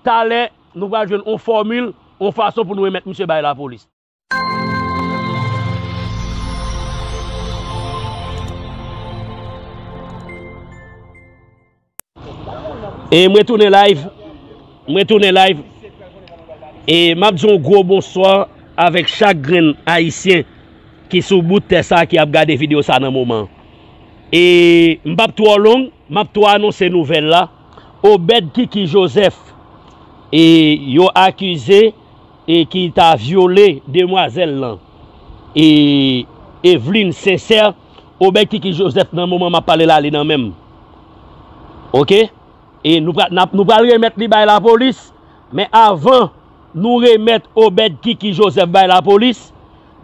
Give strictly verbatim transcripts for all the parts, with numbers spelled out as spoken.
talè, nou pral jwenn yon fòmil, yon fason pou nou remèt misye bay lapolis. E mwen tounen live. Mwen tounen live. E m ap di yon gwo bonswa avèk chak grenn Ayisyen ki sou bout tè sa ki ap gade videyo sa nan moman. E m p ap twò long, m ap tou anonse nouvèl la. Obed Kiki Joseph, e yo akize e ki ta vyole demwazèl lan, e Eveline Sincère, Obed Kiki Joseph nan moman m ap pale la, li nan men m. Oke? E nou pra-, n ap, nou pral remèt li bay lapolis, men avan nou remèt Obed Kiki Joseph bay lapolis,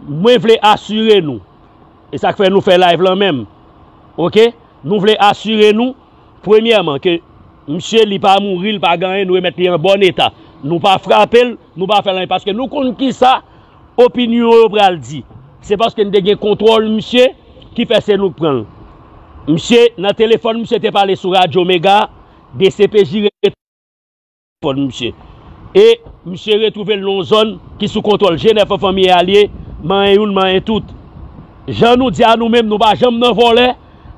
mwen vle asire nou. E sa k fè nou fè live lan menm. Oke? Nou vle asire nou, premyèman, ke misye li pa mouri, li pa gen anyen, nou remèt li an bòn eta. Nou pa frape l, nou pa fè l anyen, paske nou konn kisa opinyon yo pral di. Se paske n te gen kontwòl misye ki fè se nou k pran l. Misye, nan telefòn, misye te pale sou Radyo Mega, D C P J telefòn misye. E misye retwouve l nan yon zòn ki sou kontwòl G nèf an fanmi e alye, manyen youn, manyen tout. Jan nou di a nou menm, nou pa janm nan vòlè,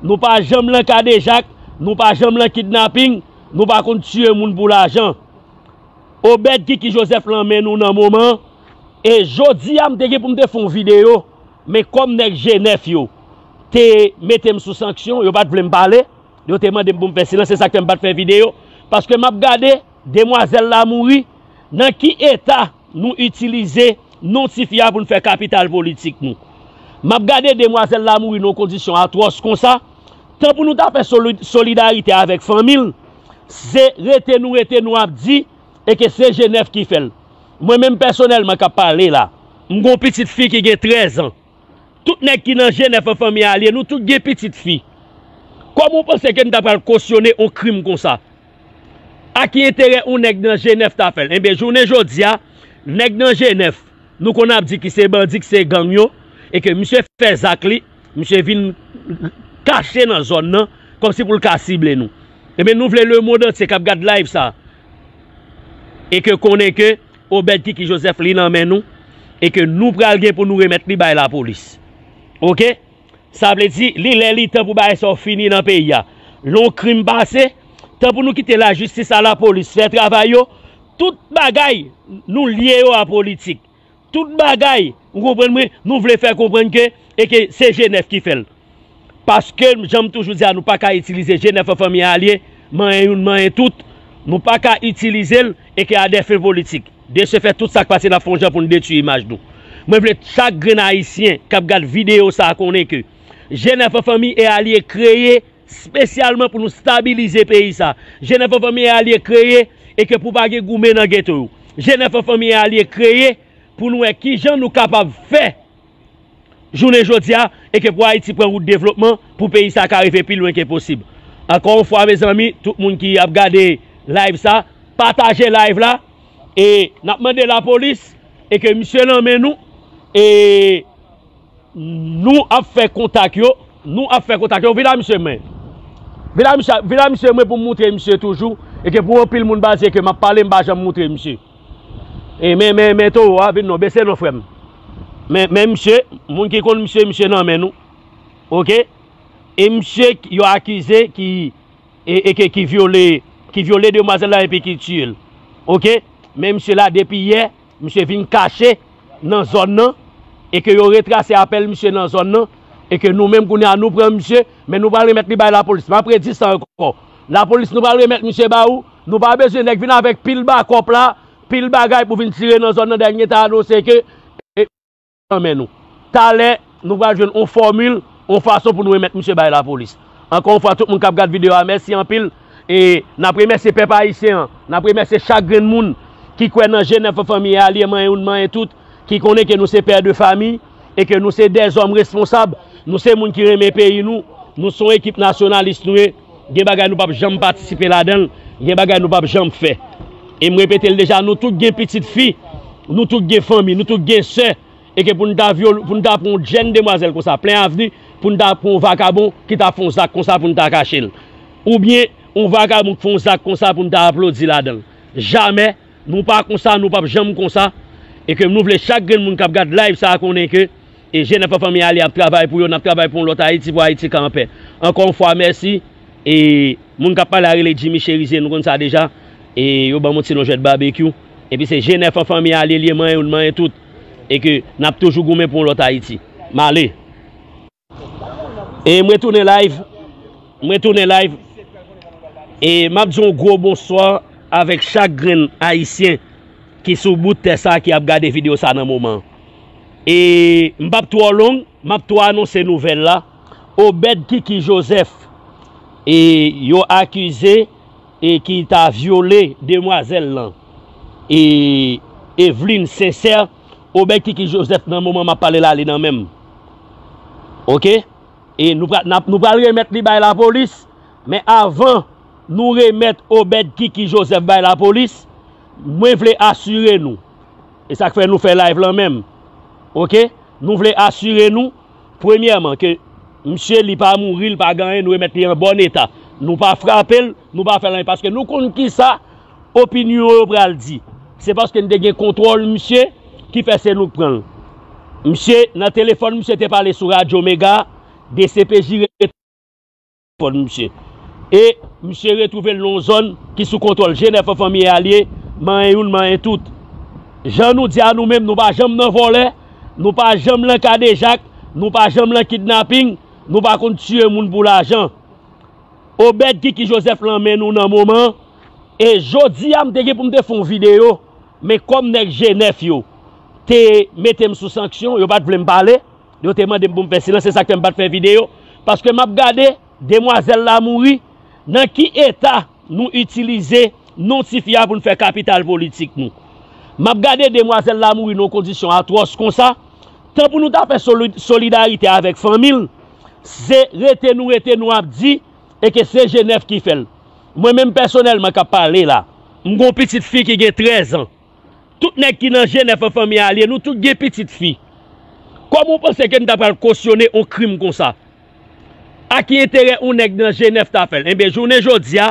nou pa janm nan kadejak, nou pa janm nan kidnaping, nou pa konn tiye moun pou lajan. Obed Kiki Joseph lan men nou nan moman, e jodi a m te gen pou m te fè yon videyo, men kòm nèg G nèf yo te mete m sou sanksyon, yo pa t vle m pale, yo te mande m pou m fè silans, se sa k fè m pa t fè videyo, paske m ap gade demwazèl la mouri, nan ki eta nou itilize non tifi a pou n fè kapital politik nou. M ap gade demwazèl la mouri nan yon kondisyon atwòs konsa, tan pou nou ta fè soli-, solidarite avèk fanmi l, se rete nou rete nou ap di, e ke se G nèf ki fè l. Mwen menm pèsonèlman k ap pale la, m gon pitit fi ki gen trèz an. Tout nèg ki nan G nèf an fanmi alye, nou tout gen pitit fi. Kòman w panse ke n ta pral kosyone yon krim konsa? A ki enterè yon nèg nan G nèf ta fè l? Enben, jounen jodi a, nèg nan G nèf, nou konn ap di ki se bandi, ki se gang yo, e ke misye fè zak li, misye vin kache nan zòn nan, kòmsi pou l ka sible nou. Enben, nou vle lemonn antye k ap gad live sa, e ke konnen ke Obed Kiki Joseph li nan men nou, e ke nou pral gen pou nou remèt li bay lapolis. Oke? Sa vle di, li lè li tan pou bagay sa yo fini nan peyi a. Lè yon krim pase, tan pou nou kite lajistis a lapolis fè travay yo, tout bagay nou lye yo a politik. Tout bagay, ou konprann mwen, nou vle fè konprann ke, e ke se G nèf ki fè l. Paske, jan m toujou di a, nou pa ka itilize G nèf an fanmi alye, manyen youn, manyen tout. Nou pa ka itilize l, e ke a dè fen politik. De se fè, tout sa k pase, n ap fè yon jan pou n detwi imaj nou. Mwen vle chak grenn Ayisyen k ap gad videyo sa a konnen ke G nèf an fanmi e alye kreye espesyalman pou nou stabilize peyi sa. G nèf an fanmi e alye kreye e ke pou pa gen goumen nan geto yo. G nèf an fanmi e alye kreye pou nou wè kijan nou kapab fè jounen jodi a, e ke pou Ayiti pran wout devlopman, pou peyi sa ka rive pi lwen ke posib. Ankò yon fwa, mezanmi, tout moun ki ap gade live sa, pataje live la, e n ap mande lapolis, e ke misye nan men nou, e nou ap fè kontak yo, nou ap fè kontak yo, vin a misye mwen. Vin a misye, vin a misye mwen pou m moutre misye toujou, e ke pou anpil moun baze ke m ap pale, m pa janm moutre misye. E men, men, men towo a vin non, bese non frè m. Men, men misye, moun ki konn misye, misye nan men nou. Oke? E misye k-, yo akize ki, e, e ke ki vyole, ki vyole demwazèl la epi ki tiye l. Oke? Men misye la depi yè, misye vin kache nan zòn nan, e ke yo retrase apèl misye nan zòn nan, e ke nou menm kounye a nou pran misye, men nou pral remèt li bay lapolis. M ap redi sa ankò. Lapolis, nou pral remèt misye ba ou. Nou pa bezwen nèg vin avèk pil bakòp la, pil bagay pou vin tire nan zòn nan, dènye ta anonse ke, e, nan men nou. Talè, nou pral jwenn yon fòmil, yon fason pou nou remèt misye bay lapolis. Ankò yon fwa, tout moun k ap gad videyo a, mèsi anpil. E n ap remèsye pèp ayisyen an, n ap remèsye chak grenn moun ki kwè nan G nèf an fanmi alye, manyen youn, manyen tout, ki konnen ke nou se pè de fami, e ke nou se dèzòm responsab, nou se moun ki renmen peyi nou, nou se yon ekip nasyonalis nou ye, gen bagay nou p ap janm patisipe ladan l, gen bagay nou p ap janm fè. E m repete l deja, nou tout gen pitit fi, nou tout gen fanmi, nou tout gen sè, e ke pou n ta vyole, pou n ta pran yon jèn demwazèl konsa, plen avni, pou n ta pran yon vakabon ki ta fè yon zak konsa pou n ta kache l. Oubyen, yon vakabon k fè yon zak konsa pou n ta aplodi ladan l. Jamè, nou pa konsa, nou p ap janm konsa. E ke nou vle chak grenn moun k ap gad live sa a konnen ke e Jenèf an fanmi Alye ap travay pou yo, n ap travay pou yon lòt Ayiti, pou Ayiti ka anpè. Ankò yon fwa, mèsi. E moun k ap pale a rele Jimmy Cherizier, nou konn sa deja. E yo ban m yon ti non jwèt babekyou. Epi se Jenèf an fanmi Alye, li ye manyen youn, manyen tout. E ke n ap toujou goumen pou yon lòt Ayiti. M ale. E mwen tounen live. Mwen tounen live. E m ap di yon gwo bonswa avèk chak grenn Ayisyen ki sou bout tè sa ki ap gade videyo sa nan moman. E m p ap twò long, m ap twò anonse nouvèl la. Obed Kiki Joseph, e yo akize e ki ta vyole demwazèl lan, e Eveline Sincère, Obed Kiki Joseph nan moman m ap pale la, li nan men m. Oke? E nou pral, n ap, nou pral remèt li bay lapolis, men avan nou remèt Obed Kiki Joseph bay lapolis, mwen vle asire nou. E sa k fè nou fè live lan menm. Oke? Nou vle asire nou, premyèman, ke misye li pa mouri, li pa gen anyen, nou remèt li an bòn eta. Nou pa frape l, nou pa fè l anyen, paske nou konn kisa opinyon yo pral di. Se paske n te gen kontwòl misye ki fè se nou k pran l. Misye, nan telefòn, misye te pale sou Radyo Mega, D C P J fòn misye. E misye retwouve l nan yon zòn ki sou kontwòl Jenèf an fanmi Alye, manyen youn, manyen tout. Jan nou di a nou menm, nou pa janm nan vòlè, nou pa janm nan kadejak, nou pa janm nan kidnaping, nou pa konn tiye moun pou lajan. Obed Kiki Joseph lan men nou nan moman an. E jodi a, m te gen pou m te fè yon videyo, men kòm nèg Jenèf yo te mete m sou sanksyon, yo pa t vle m pale, yo te mande m pou m fè silans, se sa k fè m pa t fè videyo. Paske m ap gade, demwazèl la mouri, nan ki eta nou itilize non tifi a pou n fè kapital politik nou. M ap gade demwazèl la mouri nan yon kondisyon atwòs konsa, tan pou nou ta fè soli-, solidarite avèk fanmi l, se rete nou rete nou ap di, e ke se Jenèf ki fè l. Mwen menm pèsonèlman k ap pale la, m gen yon pitit fi ki gen trèz an. Tout nèg ki nan Jenèf an fanmi Alye, nou tout gen pitit fi. Kòman w panse ke n ta pral kosyone yon krim konsa? A ki enterè yon nèg nan Jenèf ta fè l? Enben, jounen jodi a,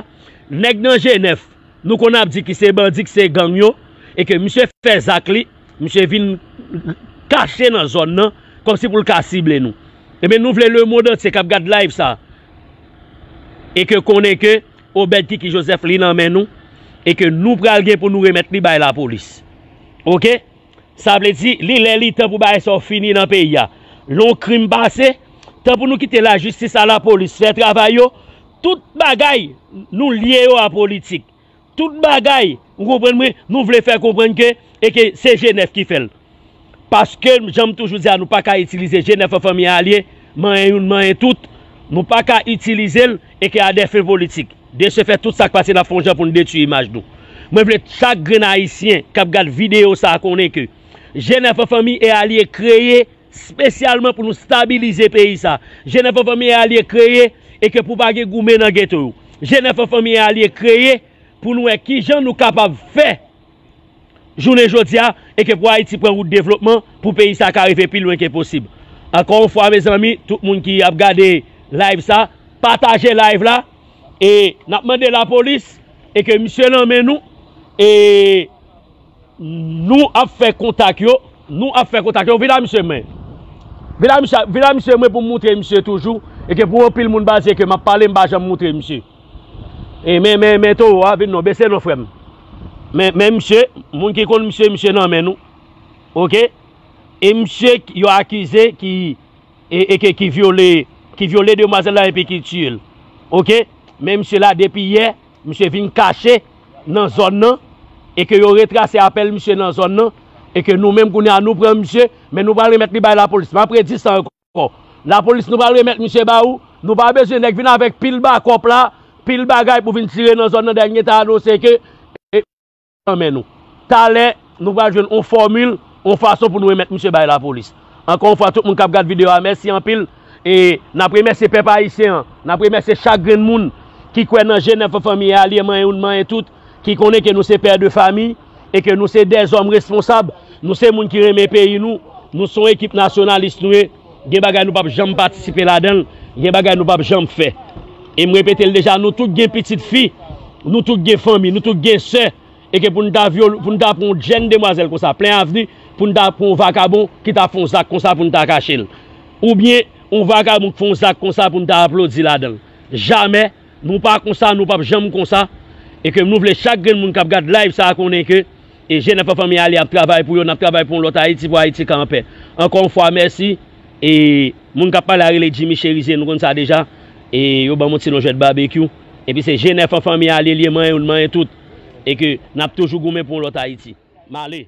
nèg nan Jenèf, nou konn ap di ki se bandi, ki se gang yo, e ke misye fè zak li, misye vin kache nan zòn nan, kòmsi pou l ka sible nou. Enben, nou vle lemonn antye k ap gad live sa, e ke konnen ke Obed Kiki Joseph li nan men nou, e ke nou pral gen pou nou remèt li bay lapolis. Oke? Sa vle di, li lè li tan pou bagay sa yo fini nan peyi a. Lè yon krim pase, tan pou nou kite lajistis a lapolis fè travay yo, tout bagay nou lye yo a politik. Tout bagay, ou konprann mwen, nou vle fè konprann ke, e ke se Jenèf ki fè l. Paske, jan m toujou di a, nou pa ka itilize Jenèf an fanmi Alye, manyen youn, manyen tout. Nou pa ka itilize l, e ke a dè fen politik. De se fè, tout sa k pase, n ap fè yon jan pou n detwi imaj nou. Mwen vle chak grenn Ayisyen k ap gad videyo sa a konnen ke Jenèf an fanmi e Alye kreye espesyalman pou nou stabilize peyi sa. Jenèf an fanmi e Alye kreye e ke pou pa gen goumen nan geto yo. Jenèf an fanmi e Alye kreye pou nou wè kijan nou kapab fè jounen jodi a, e ke pou Ayiti pran wout devlopman, pou peyi sa ka rive pi lwen ke posib. Ankò yon fwa, mezanmi, tout moun ki ap gade live sa, pataje live la, e n ap mande lapolis, e ke misye nan men nou, e nou ap fè kontak yo, nou ap fè kontak yo, vin la misye mwen. Vin la misye, vin la misye mwen pou m moutre misye toujou, e ke pou anpil moun baze ke m ap pale, m pa janm moutre misye. E men, men, men towo a vin non, bese non frè m. Men, men misye, moun ki konn misye, misye nan men nou. Oke? E misye k-, yo akize ki, e, e ke, ki vyole, ki vyole demwazèl la epi ki tiye l. Oke? Men misye la depi yè, misye vin kache nan zòn nan, e ke yo retrase apèl misye nan zòn nan, e ke nou menm kounye a nou pran misye, men nou pral remèt li bay lapolis. M ap redi sa ankò. Lapolis, nou pral remèt misye ba ou. Nou pa bezwen nèg vin avèk pil bakòp la, pil bagay pou vin tire nan zòn nan. Dènye ta anonse ke, e, nan men nou. Talè, nou pral jwenn on fòmil, on fason pou nou remèt misye bay lapolis. Ankò yon fwa, tout moun k ap gad videyo a, mèsi anpil. E n ap remèsye pèp ayisyen an, n ap remèsye chak grenn moun ki kwè nan Jenèf an fanmi e Alye, manyen youn, manyen tout, ki konnen ke nou se pè de fami e ke nou se dèzòm responsab, nou se moun ki renmen peyi nou, nou se yon ekip nasyonalis nou ye, gen bagay nou p ap janm patisipe ladan l, gen bagay nou p ap janm fè. E m repete l deja, nou tout gen pitit fi, nou tout gen fanmi, nou tout gen sè, E ke pou n ta vyole, pou n ta pran yon jèn demwazèl konsa, plen avni, pou n ta pran yon vakabon ki ta fè yon zak konsa pou n ta kache l. Oubyen, yon vakabon ki fè yon zak konsa pou n ta aplodi ladan l. Jamè, nou pa konsa, nou p ap janm konsa. E ke nou vle chak grenn moun k ap gad live sa a konnen ke e G nèf an fanmi ale ap travay pou yo, n ap travay pou yon lòt Ayiti, pou Ayiti ka anpè. Ankò yon fwa, mèsi. E moun k ap pale a rele Jimmy Cherizier, nou konn sa deja. E yo ban m yon ti non jwèt babekyou. Epi se G nèf an fanmi ale, li ye manyen youn, manyen tout. E ke n ap toujou goumen pou yon lòt Ayiti. M ale.